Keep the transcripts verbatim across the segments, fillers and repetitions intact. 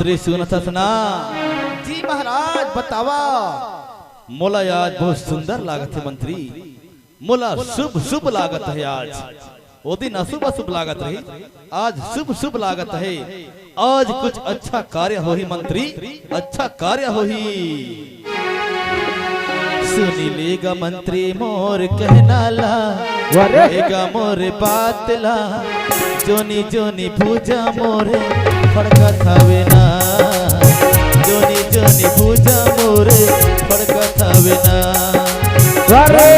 मंत्री सुनत हस ना? जी महाराज, बतावा। मोला आज बहुत सुंदर लागत हे मंत्री, मोला शुभ शुभ लागत हे आज। ओ दिन अशुभ अशुभ लागत रही, आज शुभ शुभ लागत हे। आज कुछ अच्छा कार्य होही मंत्री, अच्छा कार्य होही। सुनी लेगा मंत्री मोर कहना ला, वाह रे। लेगा मोर बात ला, जोनी जोनी भुजा मोर फड़कत हवे ना, जोनी जोनी भुजा मोर फड़कत हवे ना। वाह रे।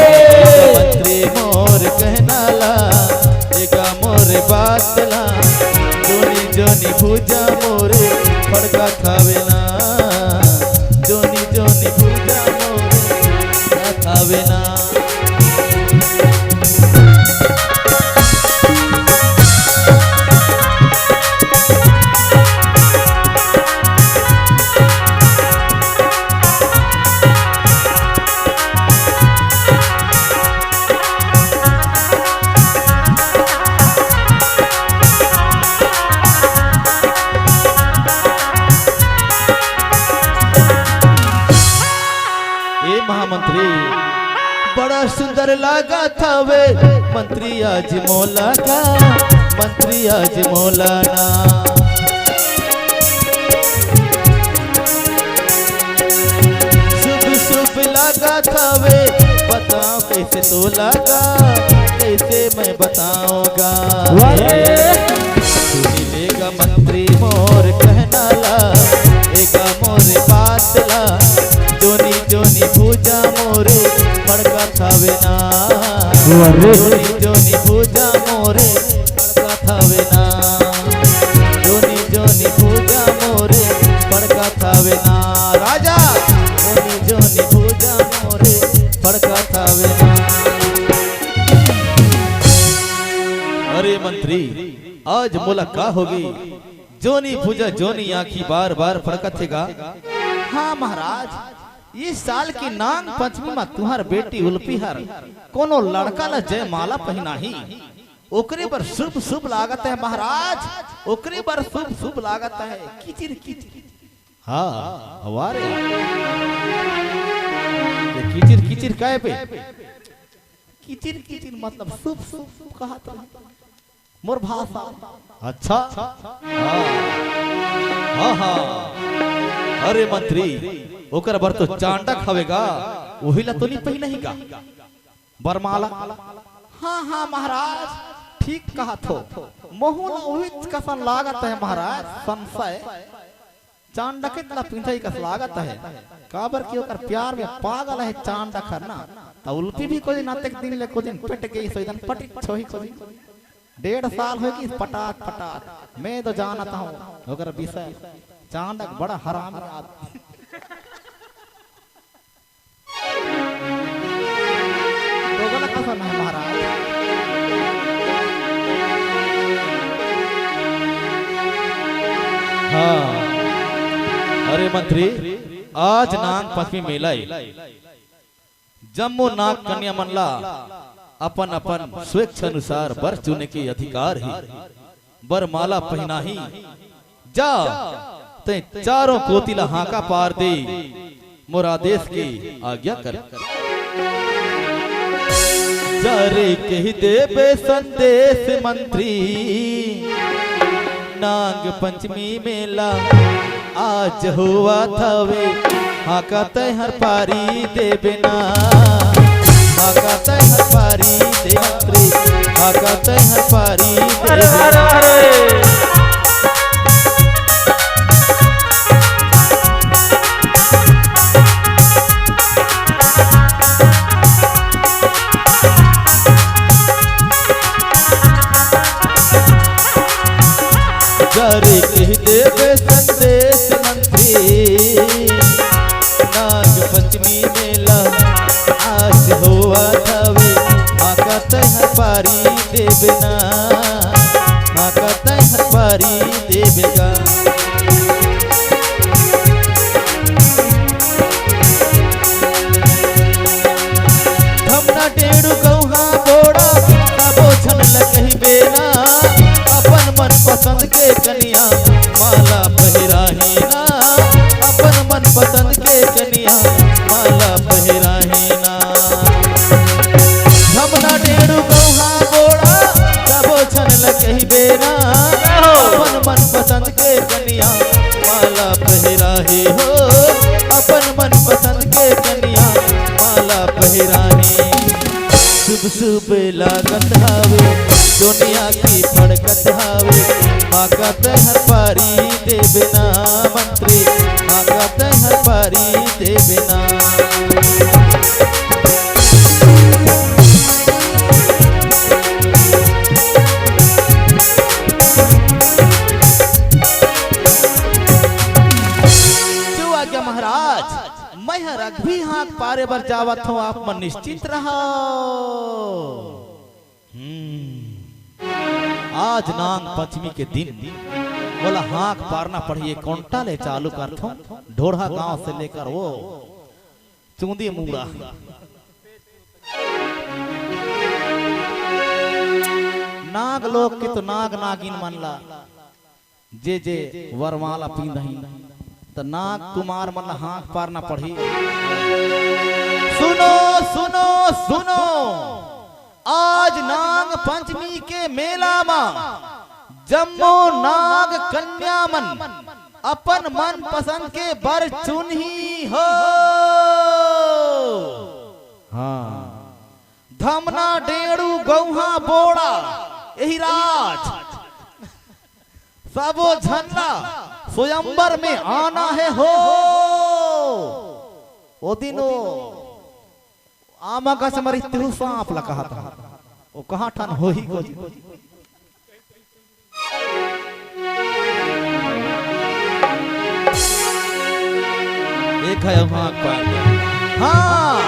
मंत्री मोर कहना ला, लेगा मोर बात ला, जोनी जोनी भुजा मोर फड़कत हवे ना, जोनी जोनी भुजा मोर फड़कत हवे ना। ए महामंत्री, बड़ा सुंदर लागत हवे मंत्री आज मोला का, मंत्री आज मोला ना। शुभ शुभ लागत हवे, बताओ कैसे तो लगा, कैसे मैं बताऊंगा। वाह रे। सुनी लेगा मंत्री मोर कहना ला, एगा मोर बात ला, जोनी जोनी भुजा मोरे फड़कत हवे ना। वाह रे। जोनी जोनी भुजा मोरे फड़कत हवे ना, जोनी जोनी भुजा मोरे फड़कत हवे ना। राजा, जोनी जोनी भुजा मोरे फड़कत हवे ना। अरे मंत्री, आज मोला का होगे? जोनी भुजा जोनी आँखी बार बार फड़कत हे गा। हाँ महाराज, इस साल के नांग पंचमी म तुहर बेटी उलपी हर कोनो लड़का ला जयमाला पहिनाही, ओकरे बर शुभ शुभ लागत हे महाराज, ओकरे बर शुभ शुभ लागत हे। किचिर किचिर। हाँ, हवा रे। ये किचिर किचिर काय पे? किचिर किचिर मतलब शुभ शुभ कहत रहे। मोर भाषा। अच्छा। हाँ। हाँ, हाँ। अरे मंत्री, ओकर बर तो चांडक हवे गा, उही ला तो नी पहिनही गा। बरमाला। हाँ, हाँ महाराज, ठीक कहत हो। महू ला उहीच कसन लागत हे महाराज, संशय। चांडकेच ला पिंधई कस लागत हे, काबर कि ओकर प्यार में पागल हे चांडक हर ना। त उल्फी भी कोई दिन अतेक दिन ले कोई दिन पट गई, सो इदन पटिक छोही कोई दिन। डेढ़ साल होय कि पटात पटात। मैं तो जानत हूँ ओकर विषय। चांडक बड़ा हरामी आदमी। तो गलत कसन हे महाराज। हाँ, अरे मंत्री, आज नाग पंचमी मेला ए। जम्मो नाग कन्या मन ला अपन अपन स्वेच्छ अनुसार बर चुने के अधिकार हे। बरमाला पहिनाही। जा, तैं चारों कोति ला हांका पार दे, मोर आदेश के आज्ञा कर। जा रे कहि देबे संदेश मंत्री, नाग पंचमी मेला आज होवत हवे, हांका तैं हर पारी देबे ना, हांका तैं हर पारी दे मंत्री, हांका तैं हर पारी अरे, देबे अरे, ना। अरे। जा रे कहि देबे संदेश मंत्री, नाग पंचमी मेला आज होवत हवे, हांका तैं हर पारी देबे ना, हांका तैं हर पारी देबे गा। धमना डेड़ू गौहा बोड़ा, सबो झन ल कहिबे ना, अपन मन पसंद के कनिया माला पहिराही हे हो, अपन मनपसंद के कनिया माला पहिराही। शुभ शुभ लागत हावे, दुनिया की फड़कत हावे। हाकत हर पारी देबे ना मंत्री, हाकत हर पारी देबे ना। जो आज्ञा महाराज, मैं हर अगभी हांक पारे बर जावत हूँ, आप मन निश्चिंत रहो। हम्म, आज नांग पंचमी के दिन मोला हांक पारना पड़ही। कोंटा ले चालू करथों, ढोरहा गांव से लेकर वो चूंदी मुंगरा। नाग लोग के तो नाग नागिन मन ला जे जे वरमाला पींदही, त नाग कुमार मन ला हांक पारना पड़ही। सुनो, सुनो, सुनो, आज नाग पंचमी के मेला मा जम्मो नाग कन्या मन अपन मन पसंद के बर चुनही हो। हाँ, धमना, डेड़ू, गौहा, बोड़ा, एहिराज, सबो झन ला स्वयंवर में आना हे हो। ओ दिन ओ आमा गच म रहिस तेहू सांप ला कहत हे। ओ कहाँ ठन होही को। एक है वहाँ पर। हाँ,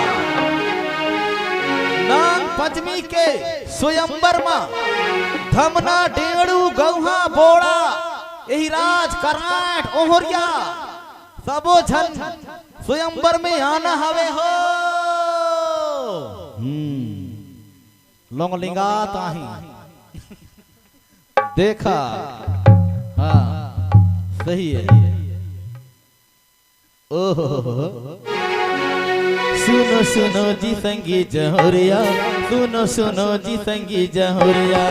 नाग पंचमी के स्वयंवर मा धमना, डेड़ू, गौहा, बोड़ा, एहिराज, कराट, ओहरिया, सबो झन स्वयंवर में आना हवे हो। हम्म, लोंग लिंगात आही। देखा, हाँ, सही है। ओहो, सुनो सुनो जी संगी जहुरिया, सुनो सुनो जी संगी जहुरिया,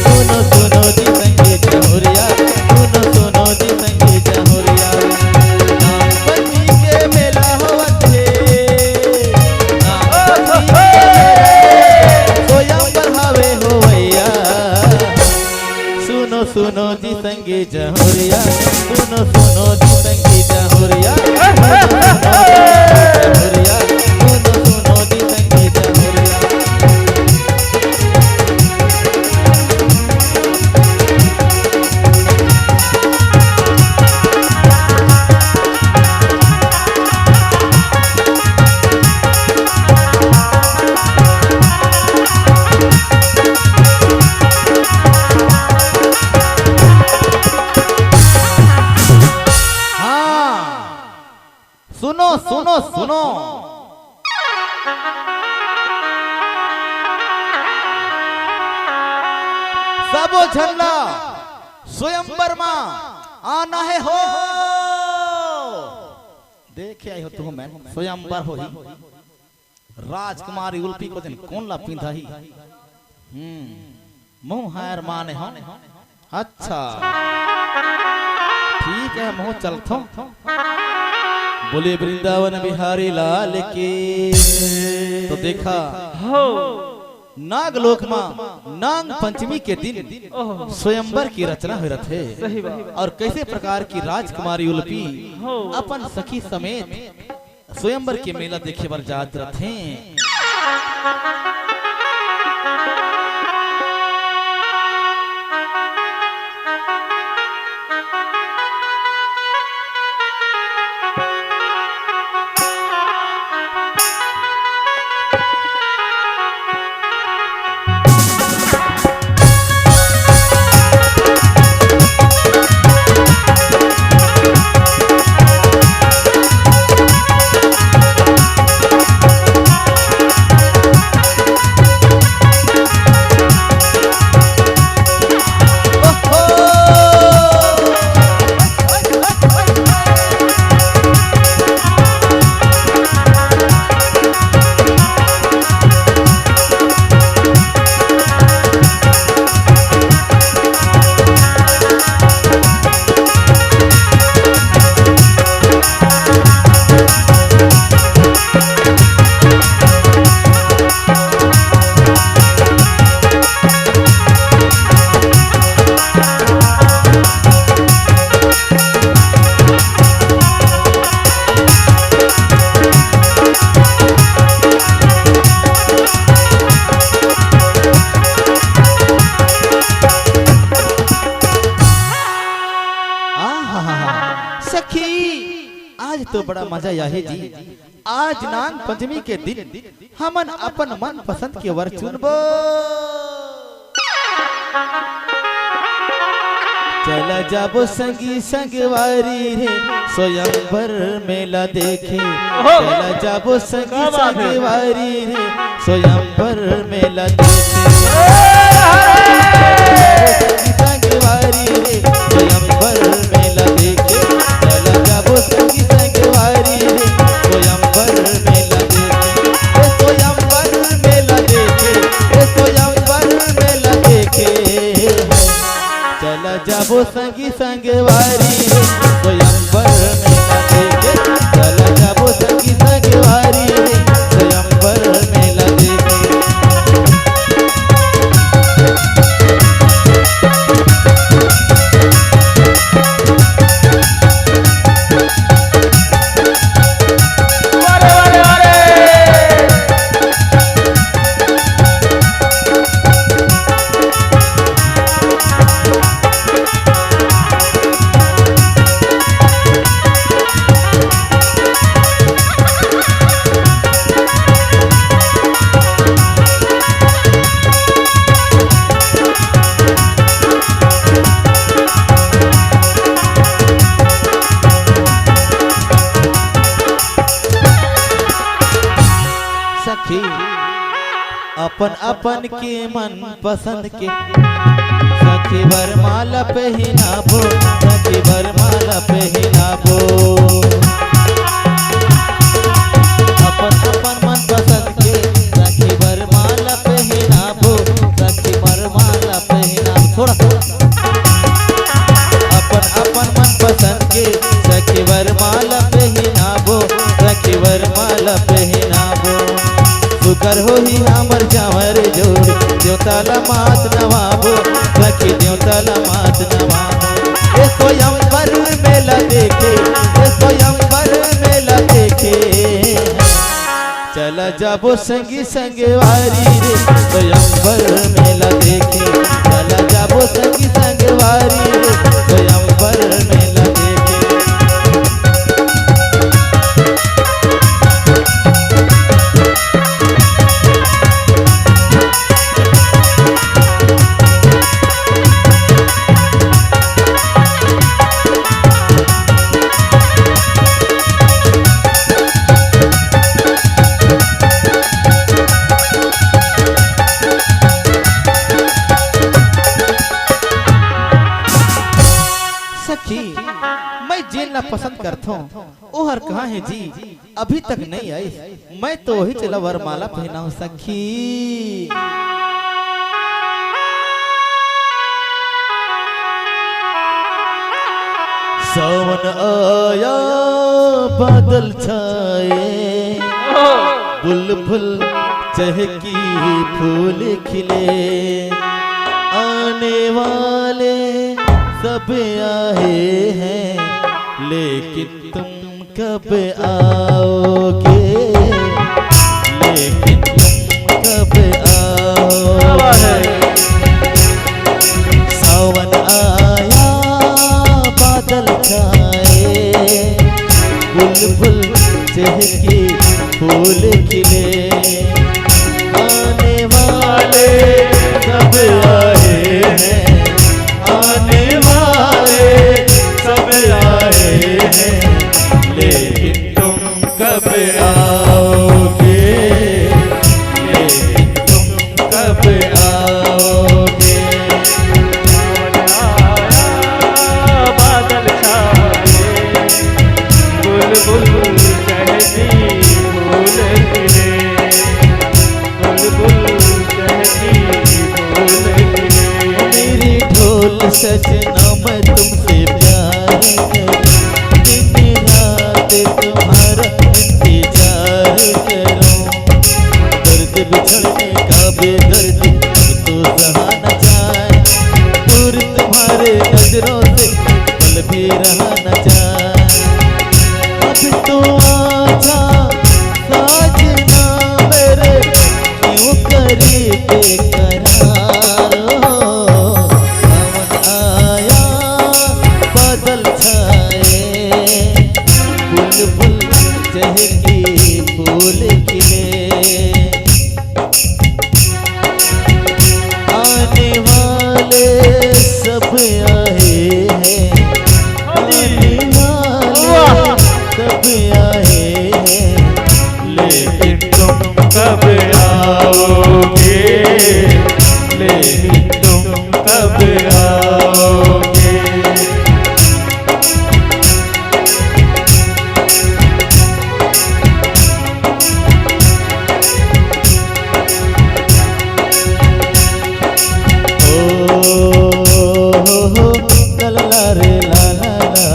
सुनो सुनो जी संगी जहुरिया, सुनो सुनो जी संगी जहुरिया। नागपंचमी के मेला होवत हे, नागपंचमी के मेला, सोया पर हवे हो भैया। सुनो सुनो जी संगी जहुरिया, सुनो सुनो जी संगी जहुरिया, सुनो सुनो जी संगी जहुरिया, सुनो सुनो जी संगी जहुरिया। हाँ, सुनो, सुनो, सुनो। सबो झन ला स्वयंवर मा आना हे हो। देखे आए हो तुमन, स्वयंवर होही। राजकुमारी उल्फी को जन कोन ला पिंधाही? हम्म, महूं हायर माने हो। अच्छा, ठीक है, महूं चलथों। बोले वृंदावन बिहारी लाल की। तो देखा, हो। नागलोक मा नाग पंचमी के दिन ओहो। स्वयंवर की रचना होय रथे। सही बात। और कैसे प्रकार की राजकुमारी उल्फी हो। अपन सखी समेत स्वयंवर के मेला देखे बर जात रथे। मजा आही जी। आज नाग पंचमी के दिन हमन अपन मनपसंद के वर चुनबो। चला जाबो संगी संगवारी रे, स्वयंवर मेला देखे। ओहो! चला जाबो संगी क्या बात है? संगवारी रे, स्वयंवर मेला देखे। संगी संगवारी रे, स्वयंवर मेला देखे। चला जाबो संगी संगवारी रे, स्वयंवर मेला देखे। ए स्वयंवर मेला देखे, ए स्वयंवर मेला देखे। चला जाबो संगी संगवारी रे, स्वयंवर मेला देखे। चला जाबो संगी संगवारी रे, स्वयंवर मेला देखे। सखी, अपन अपन के मन पसंद के सखी वरमाला पहिनाबो, सखी वरमाला पहिनाबो। अपन अपन मन पसंद के सखी वरमाला पहिनाबो, सखी वरमाला पहिनाबो। थोड़ा अपन अपन मन पसंद के सखी वरमाला पहिनाबो, सखी वरमाला पहिनाबो। सुकर होही हमर जांवर जोड़ी, देवता ला माथ नवाबो, सखी देवता ला माथ नवाबो। ए स्वयंवर मेला देखे, ए स्वयंवर मेला देखे। चला जाबो संगी संगवारी रे, स्वयंवर मेला देखे। चला जाबो संगी संगवारी रे, स्वयंवर मेला देखे। सखी, मैं जेन ला पसंद करथों, ओहर कहाँ हे जी? अभी तक नहीं आइस। मैं तो वही चला वरमाला पहनाऊं सखी। सावन आया, बादल छाए, बुलबुल चहकी, फूल खिले। आने वाले सब आए हैं, लेकिन तुम कब आओगे? लेकिन तुम कब आओगे? सावन आया, बादल छाए, बुलबुल चहके, फूल खिले। आने वाले सब आए हैं, आने वाले सब आए हैं, लेकिन तुम कब आओगे? लेकिन तुम कब आओगे? बादल छाए, बुलबुल चहकी, फूल खिले। बुलबुल चहकी, फूल खिले। मेरे ढोल सजना, मैं तुमसे प्यार करूं, दिन रात तुम्हारा इंतजार महकी फूल खिले। आने वाले सब आए हैं, आने वाले सब आए हैं, लेकिन तुम कब आओगे? लेकिन तुम कब आओगे? ओ हो हो, ला ला ला रे ला ला ला।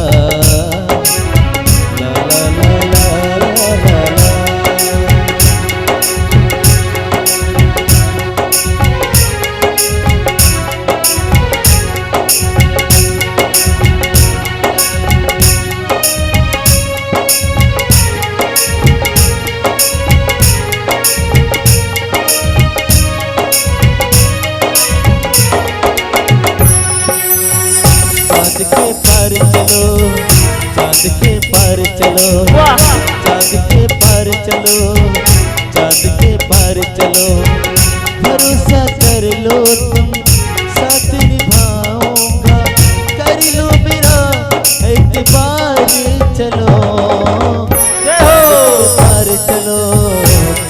चांद के पार चलो, चांद के पार चलो, वाह। चांद के पार चलो, चांद के पार चलो। भरोसा कर लो तुम, साथ निभाऊंगा, कर लो मेरा एतबार। चलो जय हो। पार चलो,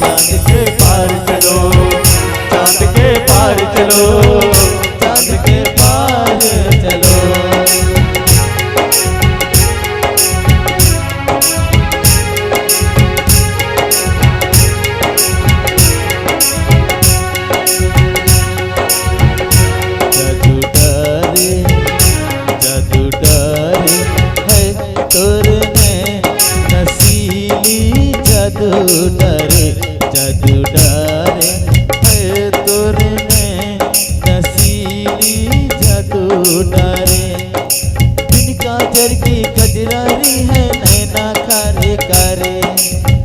चांद के पार चलो, चांद के पार चलो, चांद के पार चलो। जादू डारे, जादू डारे है तोर नैन नसीली। जादू डारे, जादू डारे है तोर नैन नसीली। जादू डारे, बिन काजर के कजरारी है नैना कारे कारे।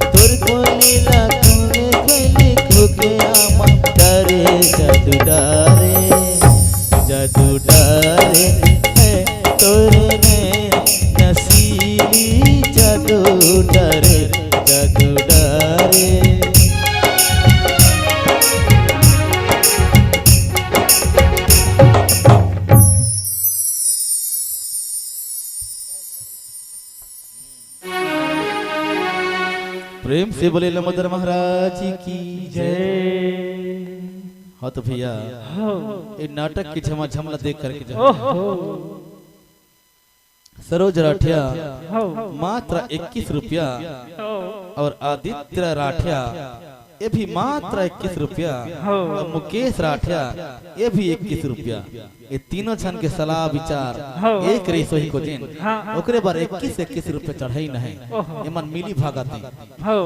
तोर बोले ला खूने खैली खूके आमा डारे। जादू डारे, जादू डारे है तोर नैन नसीली। जादू डारे, जादू डारे। प्रेम से बोले लंबोदर महाराज की जय। हाँ तो भैया, हाँ। ये नाटक के झमाझम ला देख करके जाओ। ओहो। सरोज राठिया, हाँ। मात्र इक्कीस रुपया। हाँ। और आदित्य राठिया, ये भी मात्र इक्कीस रुपया। हाँ। और मुकेश राठिया, ये भी इक्कीस रुपया। ये तीनों झन के सलाह विचार हाँ। एक रहिस होही को जिन, हाँ। ओकरे बर इक्कीस इक्कीस रुपया चढ़ाइन हे। ओहो। एमन मिली भागत हे। हाँ।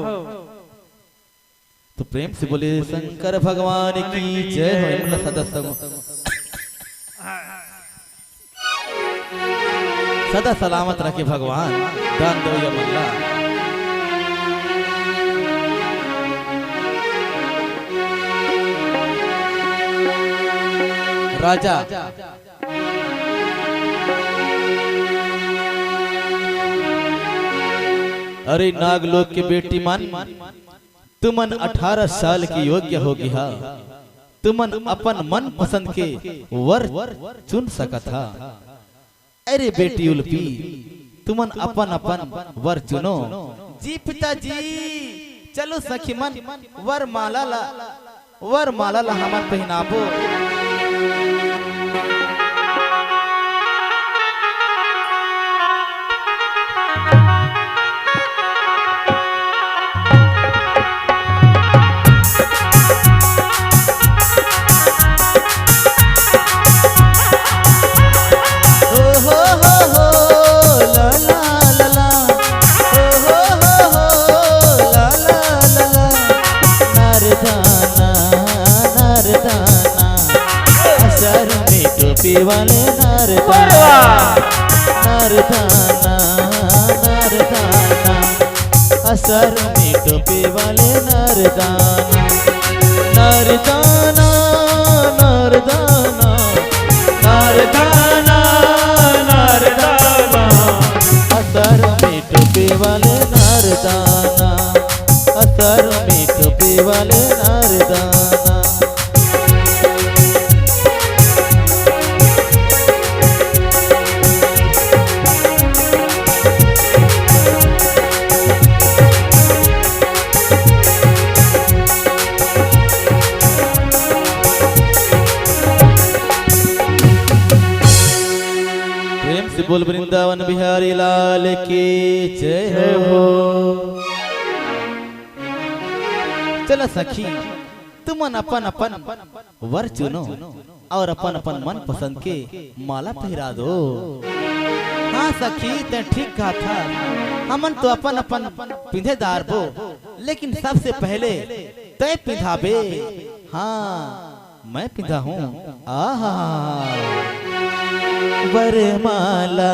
तो प्रेम से बोले शंकर भगवान की जय हो। एमन ला सदा सदा सदा सलामत रखे भगवान, दान देवइया मन ला। राजा, अरे नागलोक के बेटी मन, तुमन अठारह साल के योग्य हो गे हा, तुमन अपन मनपसंद के वर चुन सकत हा। अरे बेटी उलपी, तुमन अपन अपन वर चुनो। जी पिताजी, चलो सखी मन, वर माला ला, वर माला ला हमन पहिनाबो। ओ हो हो हो, ला ला ला ला। ओ हो हो हो, ला ला ला ला। नरदाना, नरदाना, सर में टोपी वाले नरदाना। नरदाना, नरदाना, सर में टोपी वाले नरदाना। नरदाना, नरदाना, नरदाना, नरदाना, सर में टोपी वाले नरदाना। असर में छुपे वाले नारदाना। प्रेम से बोल वृंदावन बिहारी लाल की जय हो। चला सखी, तुमन अपन अपन वर चुनो और अपन अपन मनपसंद के माला पहिरा दो। हाँ सखी, तैं ठीक कहत हस, हमन तो अपन अपन पिंधे दारबो, लेकिन सबसे पहले तैं पिंधाबे। हाँ, मैं पिंधाहूँ। आहा। वरमाला,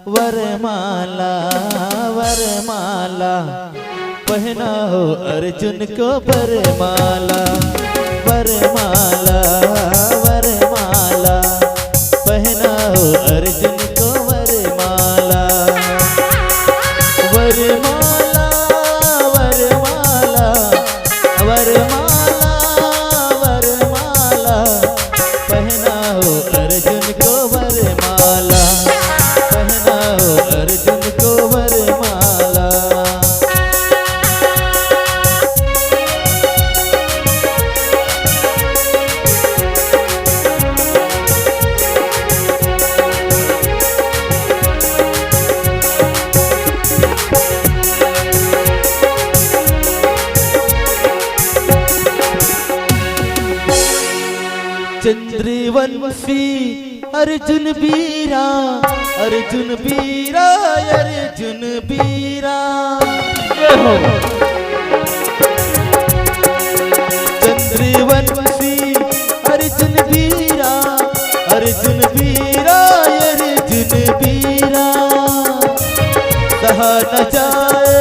वरमाला, वरमाला, पहनाओ अर्जुन को वरमाला। वरमाला, वरमाला, पहनाओ अर्जुन को वरमाला। वरमाला, वरमाला, वरमाला, वरमाला, पहनाओ अर्जुन को वरमाला, पहनाओ अर्जुन को वरमाला। चंद्रवंशी अर्जुन बीरा, अर्जुन बीरा, अर्जुन बीरा। जय हो। चंद्रवंशी अर्जुन बीरा, अर्जुन बीरा, अर्जुन बीरा। सहा न जाए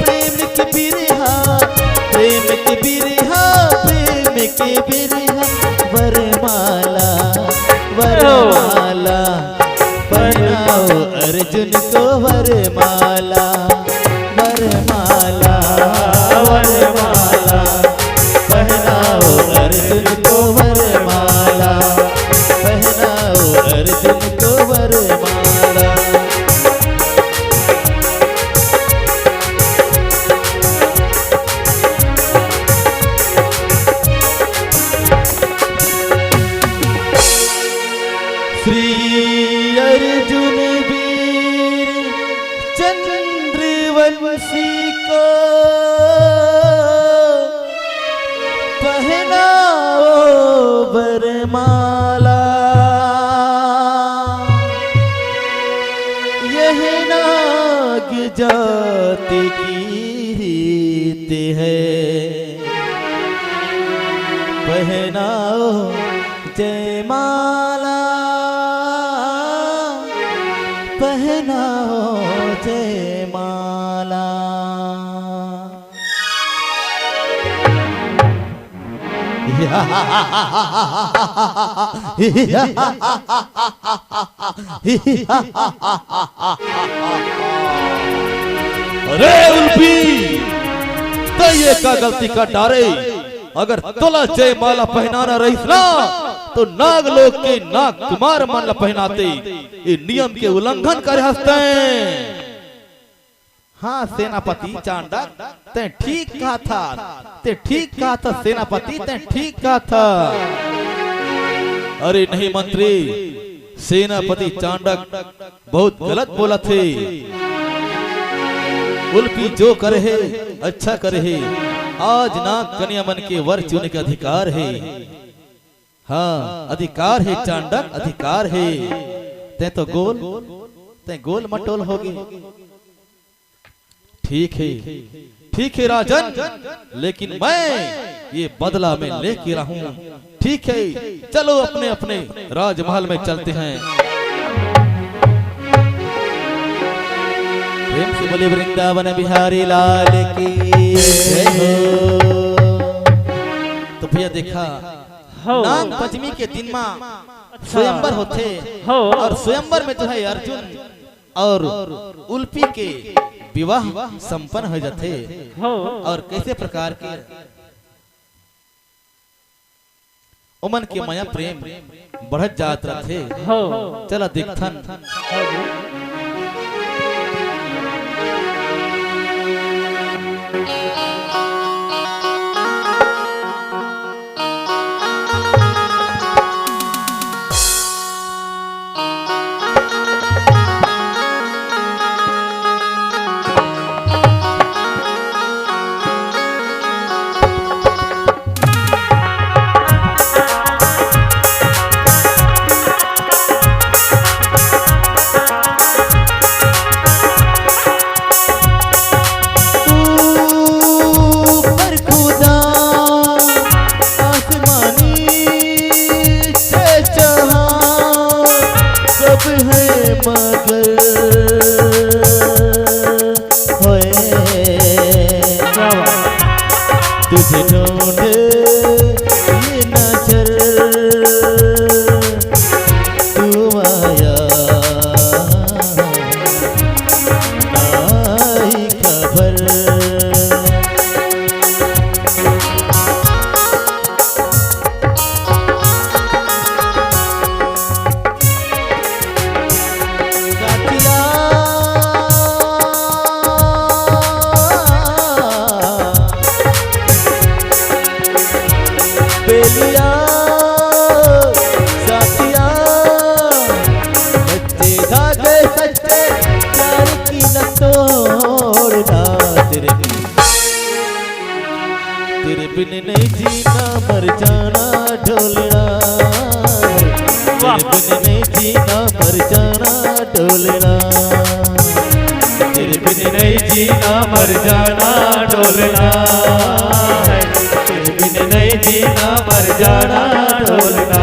प्रेम के बिरहा, प्रेम के बिरहा, प्रेम के बिरहा। वरमाला, वरमाला, पहनाओ अर्जुन को वरमाला। वरमाला, वरमाला, पहनाओ अर्जुन को वरमाला। पहनाओ अर्जुन को वरमाला। श्री अर्जुन वीर चंद्रवंशी को पहनाओ वरमाला। यह नाग जाति की रीत है, पहनाओ जयमाला, पहनाओ जयमाला। अरे उल्फी, तैं ये का गलती कर डारे? अगर तोला जयमाला पहनाना रहिस ना, तो नागलोक के नाग कुमार मन ला पहनाते। ये नियम के उल्लंघन करे हस तैं। हाँ सेनापति चांडक, तैं ठीक कहत हस, तैं ठीक कहत हस सेनापति, तैं ठीक कहत हस। अरे नहीं मंत्री, सेनापति चांडक बहुत गलत बोलत हे। उल्फी जो करे हे, अच्छा करे हे। आज नाग कन्या मन के वर चुने के अधिकार हे। हाँ, अधिकार हे चांडक, अधिकार हे। तैं तो गोल, तैं गोल मटोल होगे। ठीक हे, ठीक हे राजन, लेकिन मैं ये बदला मैं लेके रहूं। ठीक हे, चलो अपने अपने राजमहल में चलते हैं। प्रेम से बोले वृंदावन बिहारी लाल की जय हो। तो भैया देखा, हो। नाग पंचमी के दिन मा अच्छा। स्वयंवर होथे हो। और स्वयंवर में जो है अर्जुन और उल्फी के विवाह संपन्न हो जाथे। हो। और कैसे प्रकार के ओमन के मया प्रेम बढ़त जात रथे। हो। चला देखथन। ऊपर खुदा आसमानी से जहां सब है मगर होए। क्या बात। तुझे ढूंढ ये नजर तू आया आई खबर। साथिया, बेलिया, साथिया, सच्चे धागे सच्चे प्यार की न तोड़ना। तेरे बिन, तेरे बिन नहीं जीना मर जाना ढोलना। वाह। तेरे बिन नहीं जीना मर जाना ढोलना। तेरे बिन नहीं जीना मर जाना ढोलना। तेरे बिन नहीं जीना मर जाना ढोलना।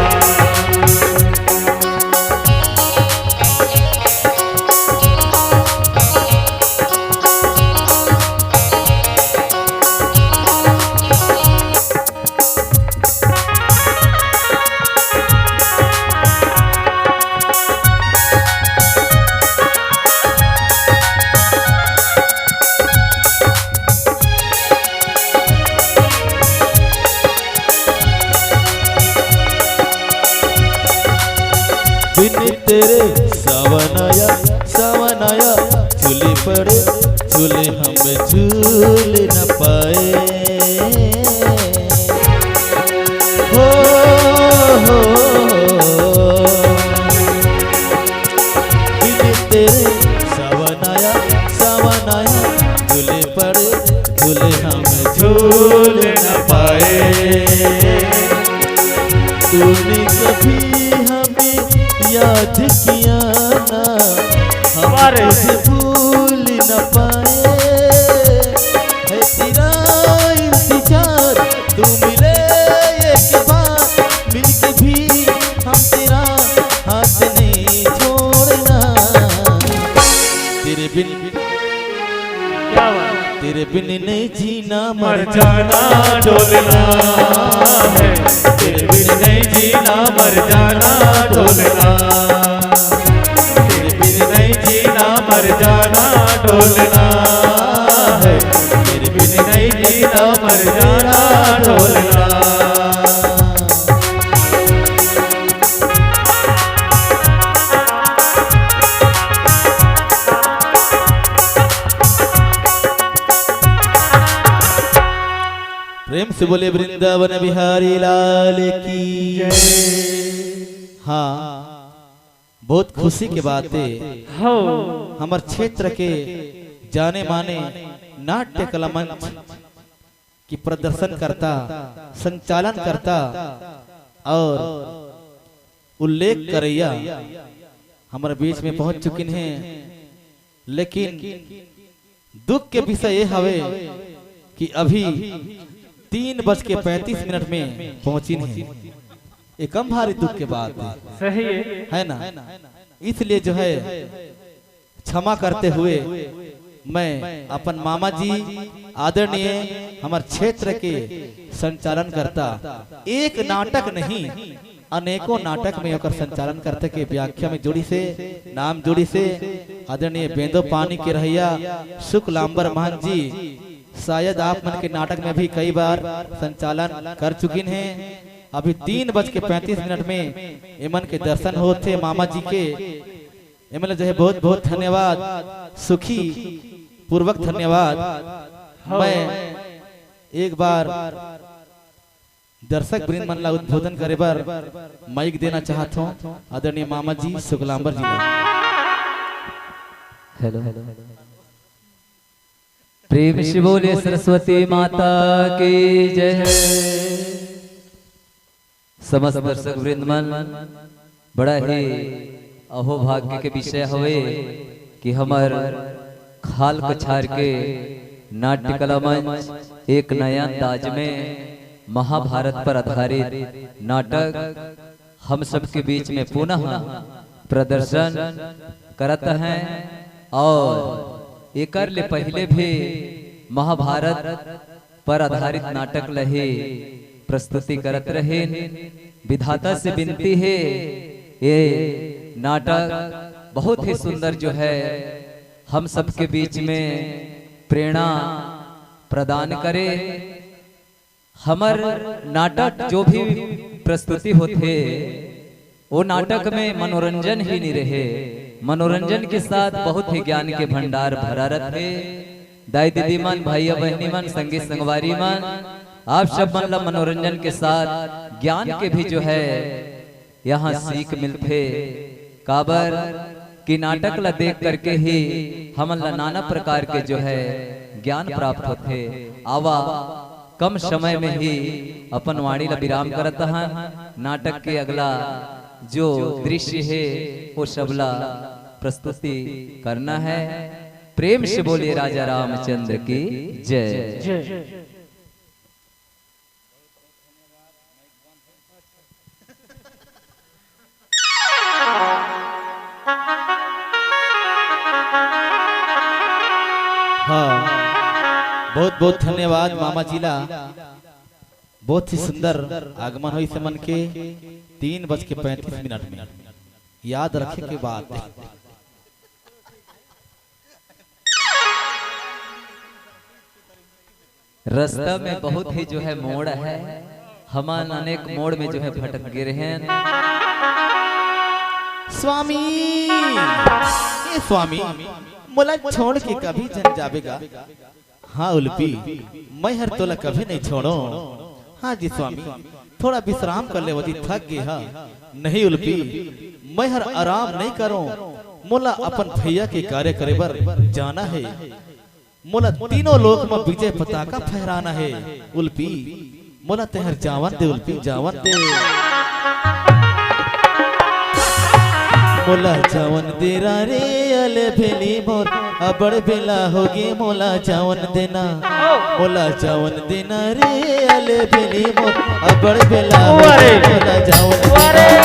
बिन तेरे सावन आया, सावन आया, झूले पड़े, झूले हम झूल न पाए। हो, हो, हो, हो। बिन तेरे सावन आया, सावन आया, झूले पड़े, झूले हम झूल न पाए। तूने कभी हमें याद किया ना, हम वाह रे। तुझे भूल न पाए। है तेरा इंतजार, तू मिले एक बार, मिलके भी हम तेरा हाथ नहीं छोड़ना। तेरे बिन, क्या बात? तेरे बिन नहीं जीना मर जाना ढोलना है, तेरे बिन नहीं जीना मर जाना ढोलना। तेरे बिन नहीं जीना मर जाना ढोलना है, तेरे बिन नहीं जीना मर जाना ढोलना। प्रेम से बोले वृंदावन बिहारी लाल की। हाँ, बहुत खुशी के बात है। हो। हमर क्षेत्र के जाने माने नाट्य कला मंच की प्रदर्शन करता, संचालन करता और उल्लेख करैया हमर बीच में पहुंच चुकिन हैं, लेकिन दुख के विषय ये हवे कि अभी तीन बज के पैंतीस मिनट में पहुंचिन हैं। ये कम भारी दुख के बात है, सही है। है ना? इसलिए जो है, क्षमा करते हुए मैं अपन मामा जी आदरणीय हमर क्षेत्र के संचालन करता, एक नाटक नहीं, अनेकों नाटक में ओकर संचालन करथे के व्याख्या में जुड़िस हे, नाम जुड़िस हे। आदरणीय बेंदो पानी के रहइया शुक्लांबर महंत जी, शायद आप मन के नाटक में भी कई बार संचालन कर चुकिन हे। अभी तीन बज के पैंतीस मिनट में एमन के दर्शन होत हे मामा जी के। एमन ला जो है बहुत बहुत धन्यवाद, सुखी पूर्वक धन्यवाद। मैं एक बार दर्शक वृंद मन ला उद्बोधन करे बर माइक देना चाहत हों आदरणीय मामा जी शुक्लांबर जी ला। हेलो, प्रेम से बोले सरस्वती माता की जय। समस्त दर्शक वृंद मन, बड़ा ही अहोभाग्य के विषय हवे कि हमर खाल कछार के नाट्य कला मंच एक नया अंदाज में महाभारत पर आधारित नाटक हम सबके बीच में पुनः प्रदर्शन करत हैं और एकर ले पहले भी महाभारत पर आधारित नाटक ल ही प्रस्तुति करत रहेन। विधाता से विनती हे, ये नाटक बहुत ही सुंदर जो है हम सबके बीच में प्रेरणा प्रदान करे। हमर नाटक जो भी प्रस्तुति होथे, वो नाटक में मनोरंजन ही नहीं रहे, मनोरंजन के साथ बहुत ही ज्ञान के भंडार भरा रहथे। दाई दीदी मन, भैया बहनी मन, संगी संगवारी मन, आप सब मन ला मनोरंजन के साथ ज्ञान के भी जो है यहाँ सीख मिलथे। काबर कि नाटक ला देख करके ही हमन ला नाना प्रकार के जो है ज्ञान प्राप्त होथे। आवा, कम समय में ही अपन वाणी ला विराम करत हन। नाटक के अगला जो दृश्य हे, वो सबला प्रस्तुति करना है। प्रेम से बोलिए राजा रामचंद्र की जय। जय। हाँ, बहुत बहुत धन्यवाद मामा जी ला। बहुत ही सुंदर आगमन होइस हे मन के। तीन बज के पैंतीस मिनट में याद रखे के बात। रास्ता में बहुत ही जो है मोड़ है, हमन अनेक मोड़ में जो है भटक गे रहेन। स्वामी, ए स्वामी, मोला छोड़ के कभी झन जाबे गा। हाँ उलपी, मैं हर तोला कभी नहीं छोड़ो। हाँ जी स्वामी, थोड़ा विश्राम कर ले जी, थक गे हा। नहीं उलपी, मैं हर आराम नहीं करो, मोला अपन भैया के कार्य करे बर जाना है। मोला तीनों लोक म विजय पताका फहराना हे। उल्पी, मोला तेहर जावन दे, उल्पी, जावन दे। मोला जावन दे ना रे, अले भेली मोर, अबड़ बेला होगे, मोला जावन देना। मोला जावन देना रे, अले भेली मोर, अबड़ बेला होगे, मोला जावन देना।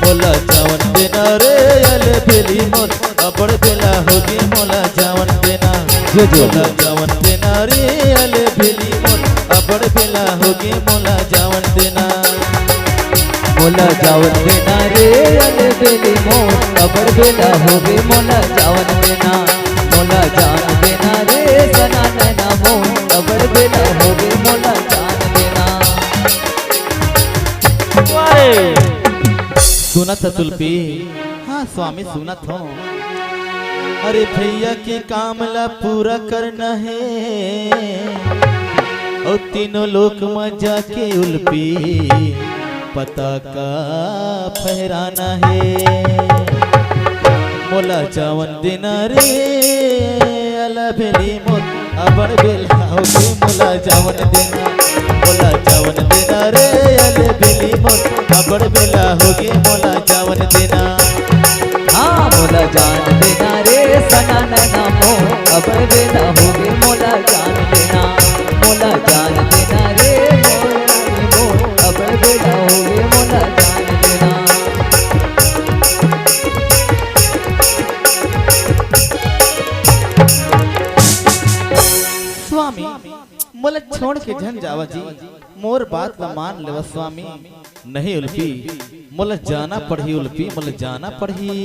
मोला जावन देना रे, अले भेली मोर, अबड़ बेला होगे, मोला जावन देना। जो, जो। मोला जावन देना रे, अले भेली मोर, अबड़ बेला होगे, मोला जावन देना। मोला जावन देना रे, अले भेली मोर, अबड़ बेला होगे, मोला जावन देना। मोला जावन देना रे, सना नैना मोर, अबड़ बेला होगे, मोला जावन देना। वारे। सुनत हस उल्पी? हाँ स्वामी, सुनत हों। अरे भैया के काम ला पूरा करना हे, अउ तीनों लोक म जाके उल्पी पताका फहराना हे। मोला जावन देना रे, अला भेली मोर, अबड़ बेला होगे, मोला जावन देना। मोला जावन देना रे, अले भेली मोर, अबड़ बेला देना, हाँ, मोला जान देना रे सना नैना मोर, अब बेरा होगे मोला जान देना, मोला जान देना रे मोर रानी मोर, अब बेरा होगे मोला जान देना। स्वामी, मोला छोड़ के झन जावा जी, मोर बात ला मान लेवा स्वामी। नहीं उल्फी, मोला जाना पड़ही उल्फी, मोला जाना पड़ही।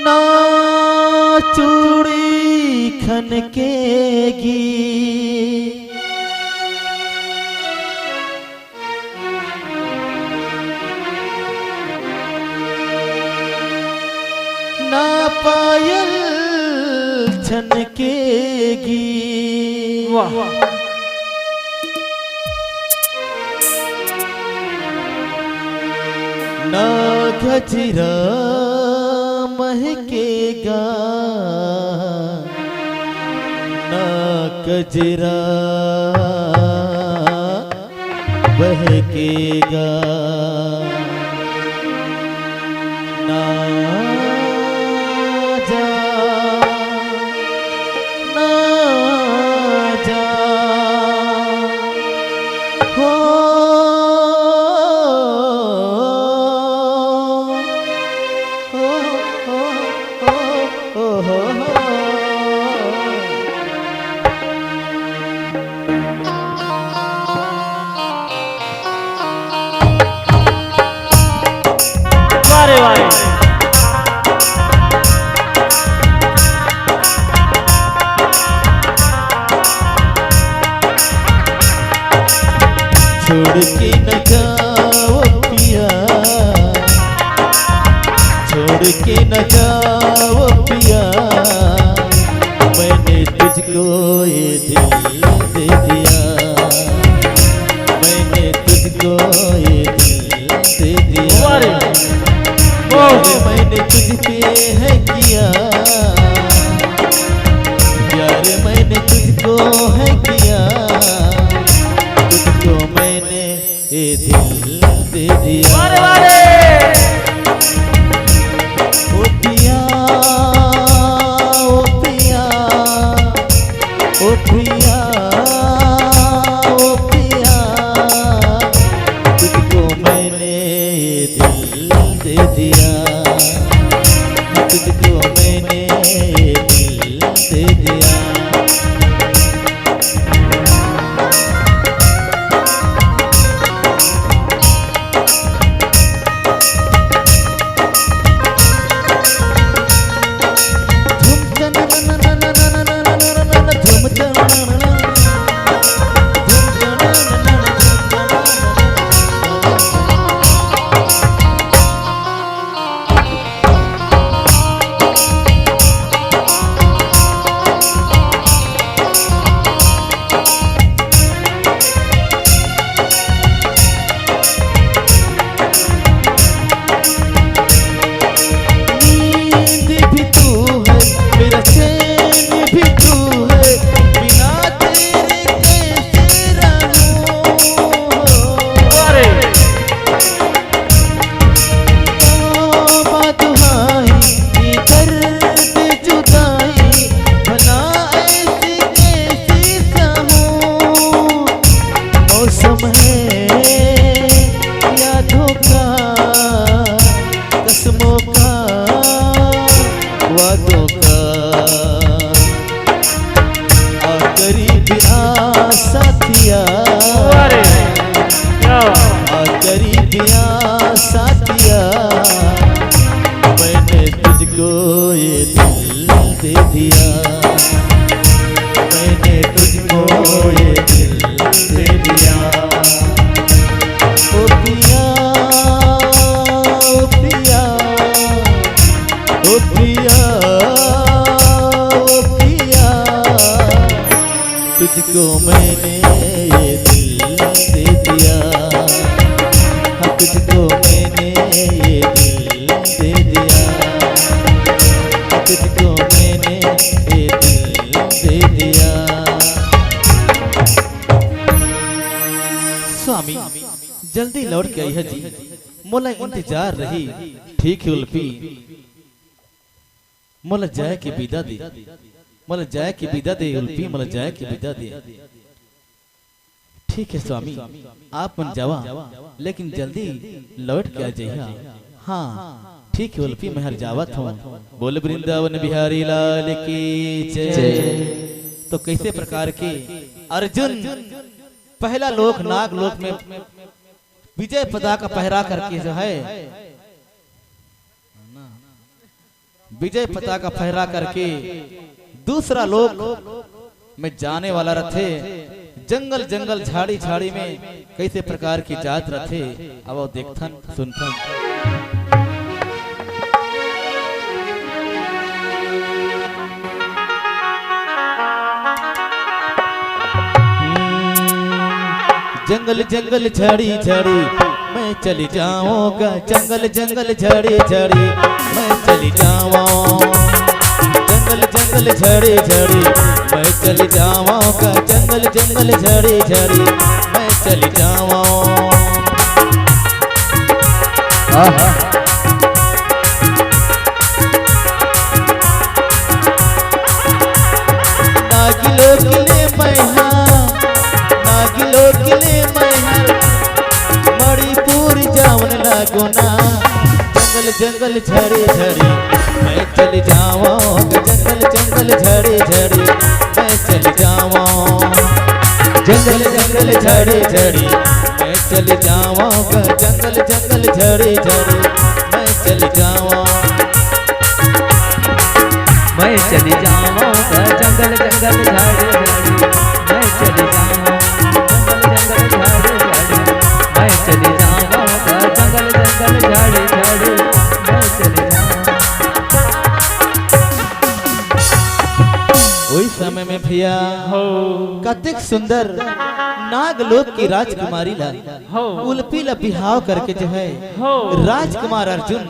ना चूड़ी खनकेगी, ना पायल छनकेगी। वाह। ना गजरा महकेगा, ना गजरा बहकेगा। ना जा, ना जा, हो, हो, हो, हो, हो, हो। वाह रे, वाह रे। छोड़ के न जाओ पिया, छोड़ के न जाओ पिया, मैंने तुझको ये दिल दे दिया, मैंने तुझको ये दिल दे दिया। वाह रे। प्यार मैंने तुझ पे है किया, प्यार मैंने तुझको है किया, तुझको मैंने ये दिल दे दिया। वाह रे, वाह रे। ओ पिया, ओ पिया, ओ पिया, ओ पिया, तुझको मैंने ये दिल दे दिया, तुझको मैंने ये दिल दे दिया। नींद भी तू है, मेरा चैन भी तू है, बिना तेरे कैसे रहूं? अरे। तौबा दुहाई, ये दर्द जुदाई, भला ऐसी कैसी सहूं? मौसम है यादों का, कसमों का, वादों का, आ करीब आ साथिया। अरे, क्या बात। आ करीब आ साथिया, मैंने तुझको ये दिल दे दिया, मैंने तुझको ये दिल दे दिया। ओ पिया, ओ पिया, ओ पिया, ओ पिया, तुझको मैंने ये दिल दे दिया, हाँ, तुझको मैंने ये दिल दे दिया। स्वामी, जल्दी लौट के आइहा जी, मोला इंतजार रही। ठीक हे उल्फी, मोला जाए के बिदा दे, मोला जाए के बिदा दे उल्फी, मोला जाए के बिदा दे। ठीक हे स्वामी, आप मन जावा, लेकिन जल्दी लौट के आ जइहा। हाँ, ठीक हे उल्फी, मैं हर जावत हूँ। बोल वृंदावन बिहारी लाल की जय। जय। तो कइसे प्रकार के अर्जुन पहला लोक नाग लोक में विजय पताका फहरा करके जो है, विजय पताका फहरा करके दूसरा लोक में जाने वाला रथे। जंगल जंगल, झाड़ी झाड़ी में कइसे प्रकार के जात रथे, अब देखथन, सुनथन। जंगल जंगल, झाड़ी झाड़ी, मैं चली जाऊंगा। जंगल जंगल, झाड़ी झाड़ी, मैं चली जाऊं। जंगल जंगल, झाड़ी झाड़ी, मैं चली जाऊंगा। जंगल जंगल, झाड़ी झाड़ी, मैं चली जाऊं। आहा। नागिलो किले मैहा, नागिलो किले मैहा, मणिपुर जावन लागो ना। जंगल जंगल, झाड़ी झाड़ी, मैं चली जाऊं। जंगल जंगल, झाड़ी झाड़ी, मैं चली जाऊं। जंगल जंगल, झाड़ी झाड़ी, मैं चली जाऊं। जंगल जंगल, झाड़ी झाड़ी, मैं चली जाऊं। मैं चली जाऊं जंगल जंगल, झाड़ी झाड़ी, मैं चली जाऊं। जंगल जंगल, झाड़ी झाड़ी, मैं चली जाऊं। जंगल जंगल, झाड़ी झाड़ी, मैं चली जाऊं। ओही समय में भैया, हो। कतेक सुंदर नागलोक की राजकुमारी ला, हो। उल्फी ला बिहाव करके जो है, हो। राजकुमार अर्जुन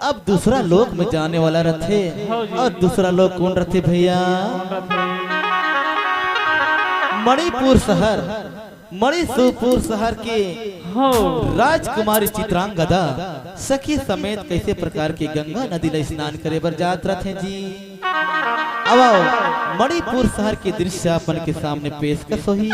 अब दूसरा लोक में जाने वाला रथे। हो जी। और दूसरा लोक कौन रथे भैया? कौन रथे? मणिपुर शहर, मणिपुर शहर के हो। राजकुमारी चित्रांगदा सखी समेत कइसे प्रकार के गंगा नदी ला स्नान करे बर जात रथे जी। अब आओ, मणिपुर शहर के दृश्य अपन के सामने पेशकश होही।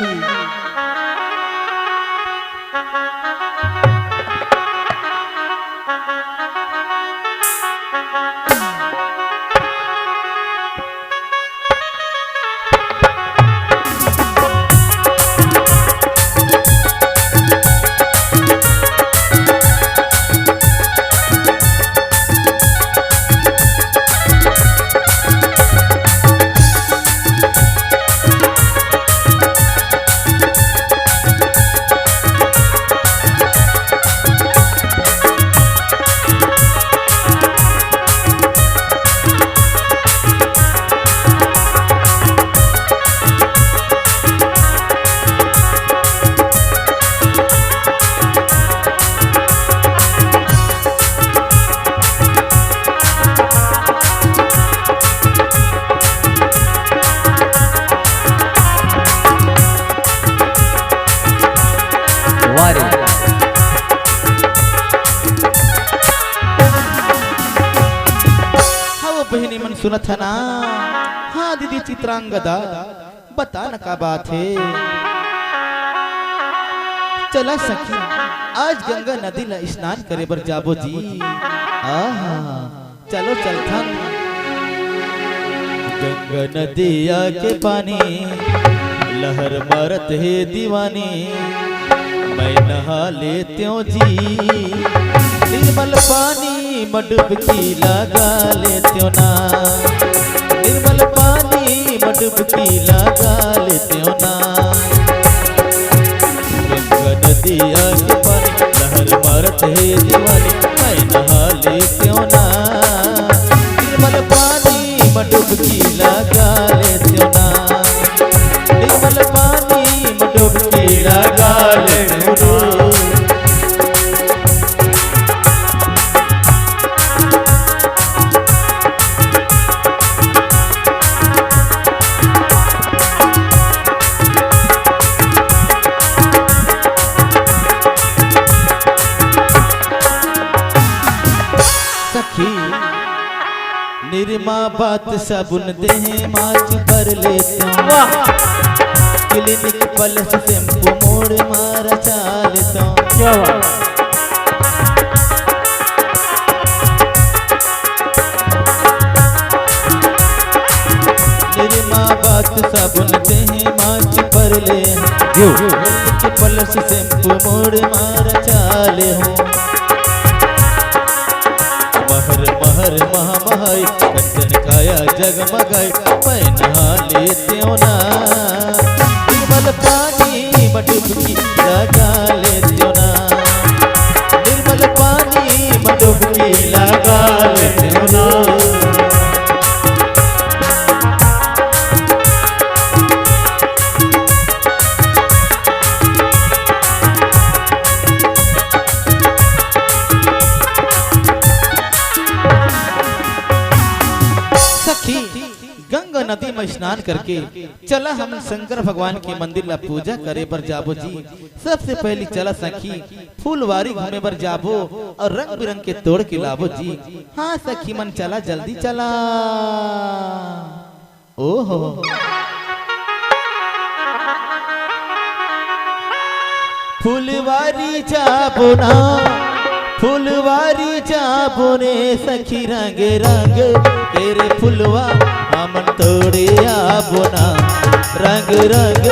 वाह रे। हाँ, वो बहिनी मन सुनत हे ना? हाँ दीदी चित्रांगदा, बता न का बात हे। चला सखी, आज गंगा नदी ला स्नान करे बर जाबो जी। आहा, चलो चलथन। गंगा नदिया के पानी लहर मारत हे दीवानी, मैं नहा लेतेंव जी। निर्मल पानी म डुबकी लगा लेतेंव ना, निर्मल पानी म डुबकी लगा लेतेंव ना। गंगा नदिया के पानी लहर मारत हे दीवानी, मैं नहा लेतेंव ना। निर्मल पानी म डुबकी लगा लेतेंव ना, निर्मल पानी म डुबकी लगा लेतेंव ना। मा बाथ साबुन देहे माच बर लेतेंव। वाह। क्लिनिक प्लस शैम्पू मोड़ मा रचा लेतेंव। क्या बात। निरमा बाथ साबुन देहे माच बर ले। क्लिनिक प्लस शैम्पू मोड़ मा रचा लेहूं। महर महर महा महई, कंचन काया जगमगाई, मैं नहा लेतेंव ना। निर्मल पानी म डुबकी लगा लेतेंव ना। निर्मल पानी म डुबकी लगा लेतेंव ना। सखी, गंगा नदी म स्नान करके चला हम शंकर भगवान के मंदिर ला पूजा करे बर जाबो जी। सबसे पहली चला सखी, फुलवारी घूमे बर जाबो अउ रंग बिरंग के तोड़ के लाबो जी। हाँ सखी मन, चला, जल्दी चला। ओहो। फुलवारी जाबो ना, फुलवारी जाबो ने सखी, रंग रंग के रे फुलवा हमन तोड़े आबो ना। रंग रंग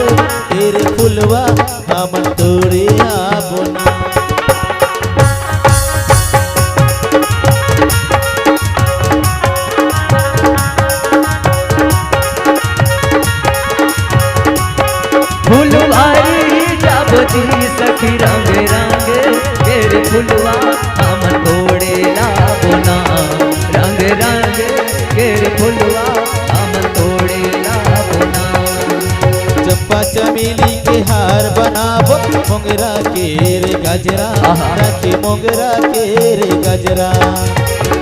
के रे फुलवा हमन तोड़े आबो ना। फुलवारी जाबो जी सखी, रंग रंग के रे फुलवा हमन तोड़े लाबो ना। रंग रंग के रे फुलवा हमन तोड़े लाबो ना। चंपा चमेली के हार बनाबो, मोंगरा के रे गजरा, आहा। राखे मोंगरा के रे गजरा।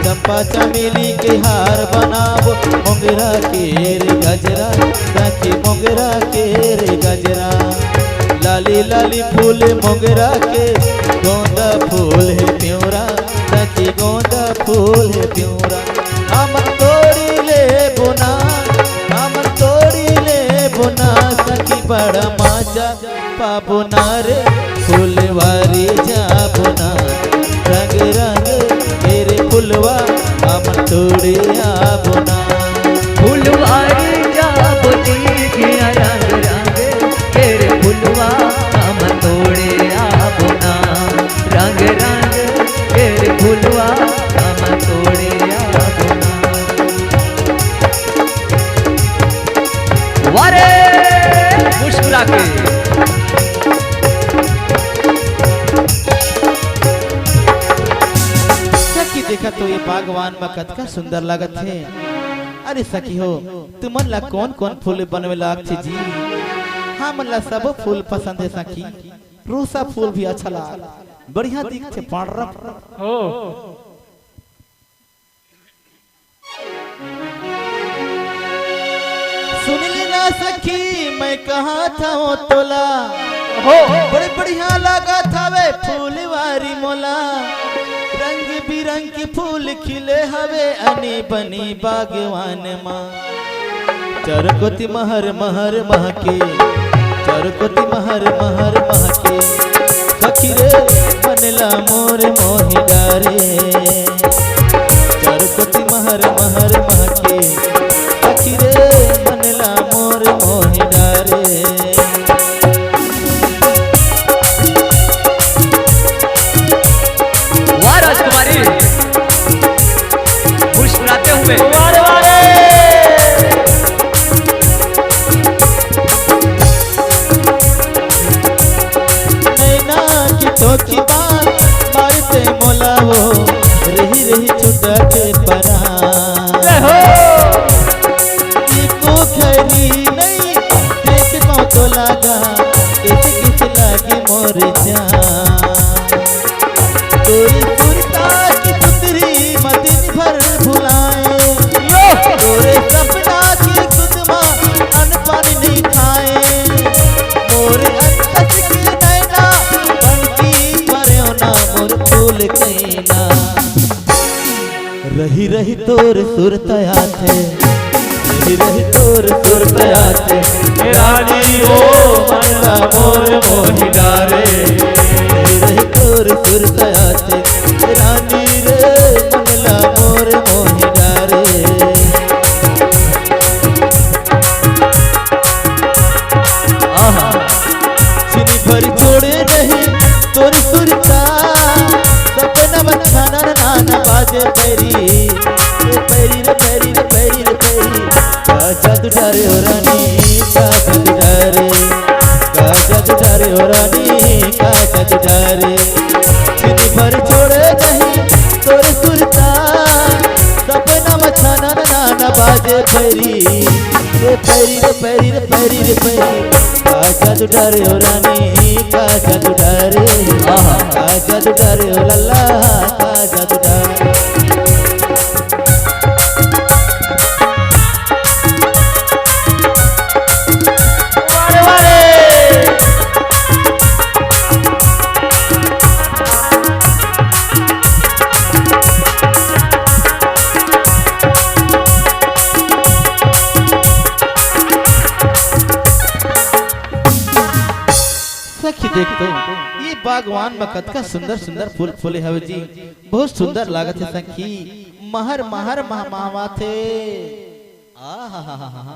चंपा चमेली के हार बनाबो, मोंगरा के रे गजरा, राखे मोंगरा के रे गजरा। लाली लाली फूल मोंगरा के, गोंदा फूल हे प्योरा, राखे गोंदा फूल हे प्योरा। हमन तोड़ी लेबो ना, हमन तोड़ी लेबो ना, सखी बड़ा मजा पाबो ना रे, फुलवारी जाबो ना। रंग रंग के रे फुलवा हमन तोड़े आबो ना। फुलवारी जाबो जी किया, रंग रंग के रे फुलवा हमन तोड़े आबो ना। रंग रंग के रे फुलवा हमन तोड़े आबो ना। वाह रे, मुस्कुरा के। सखी, देखा तो ये बागवान में कतका सुंदर लागत हे। अरे सखी हो, तुमन ला कौन कौन फूल बनवे लाग थे जी? हमन ला सबो फूल पसंद हे सखी। रूसा फूल भी अच्छा लाग, बढ़िया दिखथे, पांडरा। हो। सुन ले ना सखी, मैं कहा था वो तोला। हो। बड़े बढ़िया लागत हवे फूलवारी मोला। रंग बिरंग के फूल खिले हवे अनी बनी बागवान मा। चारों कोती महर महर महके, चारों कोती महर महर महके। सखी रे, मन ला मोर मोहि डारे। चारों कोती महर महर महके। सखी रे, मन ला मोर मोहि डारे। वाह राजकुमारी, मुस्कुराते हुए। वाह रे, वाह रे। नैना की तो की बात मारते मोला वो, रही रही छुटा के परा। जय हो। एको घरी नहीं देख पाओ तो लागा, कैसे कैसे लागे मोर जान। तोरी सुरता की सुंदरी मा दिन भर भुलाए। यो। तोरे सपना की सुध मा अन्न पानी नहीं खाए। मोर अनकस के नैना, बनकी भरे ना मोर फूल कैना। रही रही तोर सुरत आथे, रही रही तोर सुरत आथे, रानी ओ मन ला मोर मोहि डारे। रही रही तोर सुरत आथे, रानी रे मन ला मोर मोहि डारे। आहा। छिन भर छोड़े नहीं तोर सुरता, सपना में छानन नान बाजे पैरी, ए पैरी रे पैरी रे पैरी रे पैरी। का जादू डारे ओ रानी, का जादू डारे, का जादू डारे ओ रानी, का जादू डारे। छिन भर छोड़े नहीं तोर सुरता, सपना में छानन नान बाजे पैरी, ए पैरी रे पैरी रे पैरी रे पैरी। का जादू डारे ओ रानी, का जादू डारे, आहा। का जादू डारे ओ लल्ला, का जादू डारे। वारे, वारे। सखी देख तो, ये बागवान में कतका सुंदर सुंदर फूल फूले हवे जी, बहुत सुंदर लागत हे सखी, महर महर महमावत हे। आ हा हा हा हा।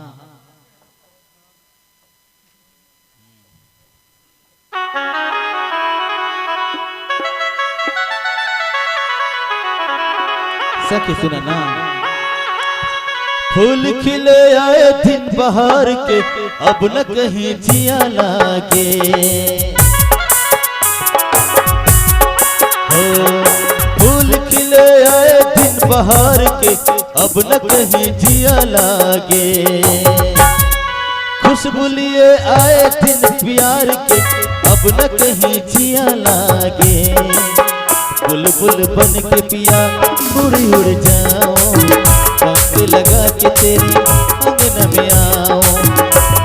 सखी सुना ना। फूल खिले आए दिन बहार के, अब न कहीं जिया लागे। हो, फूल खिले आए दिन बहार के, अब न कहीं जिया लागे। खुशबू लिए आए दिन प्यार के, अब न कहीं जिया लागे। बुलबुल बन के पिया उड़ उड़ जाओ, पंख लगा के तेरे अंगना में आओ।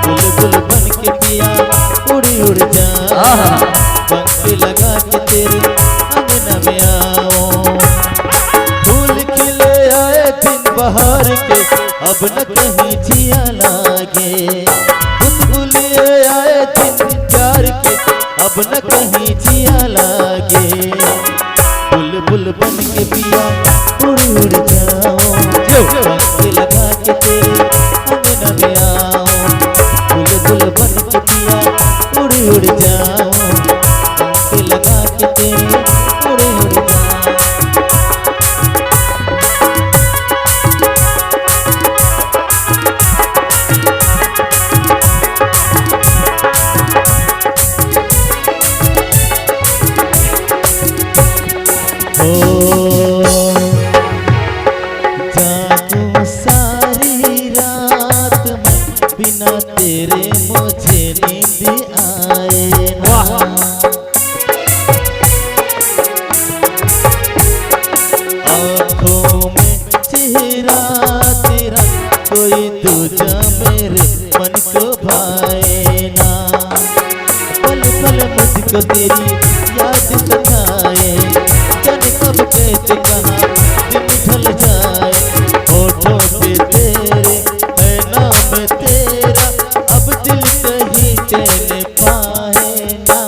बुलबुल बन के पिया उड़ उड़ जाओ, आहा। पंख लगा के तेरे अंगना में आओ। फूल खिले आए दिन बहार के, अब न कहीं जिया लागे। बुलबुल आए दिन प्यार के, अब न कहीं जिया लागे। बुलबुल बन के पिया उड़ उड़ जाओ, जो पंख लगा के तेरे अंगना में आओ। बुलबुल बन के पिया उड़ उड़ जाओ, पंख लगा के तेरे उड़ उड़ जाओ। हो, जागूं सारी रात मैं, बिना तेरे मुझे नींद आए ना। वाह। आंखों में चेहरा तेरा, कोई दूजा मेरे मन को भाए ना। पल पल मुझको तेरी याद सताए, जाने कब कैसे कहाँ दिन ढल जाए। होठों पे तेरे है नाम तेरा, अब दिल कहीं चैन पाए ना।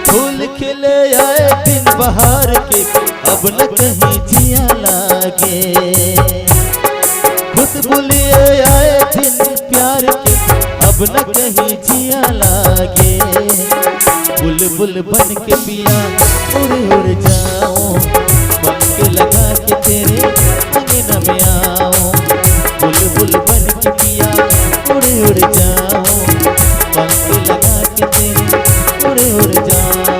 फूल खिले आए दिन बहार के, अब न कहीं जिया लागे। खुशबू लिए आए दिन प्यार के, अब न कहीं जिया लागे। बुलबुल बन के पिया उड़ उड़ जाओ, पंख लगा के तेरे अंगना में आओ। बुलबुल बन के पिया उड़ उड़ जाओ, पंख लगा के तेरे उड़ उड़ जाओ।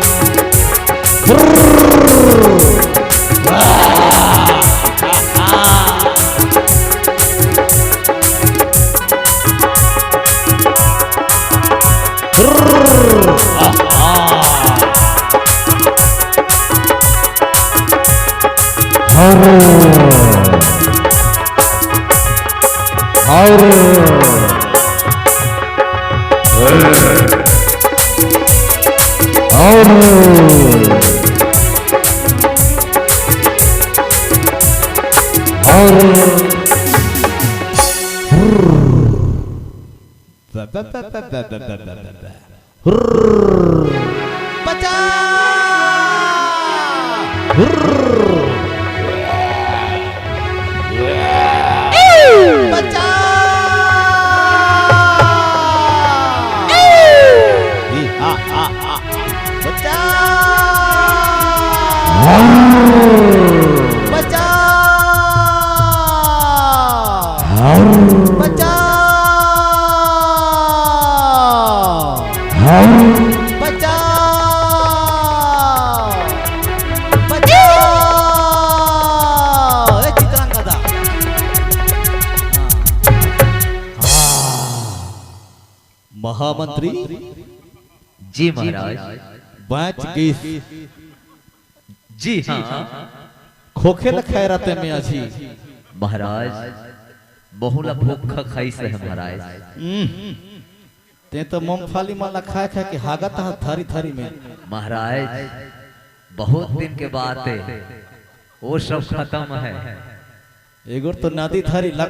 बचा। बचा। बचा। बचा। बचा। बचा। बचा। ए चित्रंगा दा। हाँ। महामंत्री जी महाराज। बाँच गिस। जी हाँ। खोखे ल खाए रते में अझी। महाराज, महू ला भूखा खाइस हे महाराज। हम्म। ते तो मूंगफली मन ला खाए खाए के हागत हा थारी थारी में। महाराज, बहुत दिन के बात हे, वो सब खतम हे। एगोर तो नदी थारी लग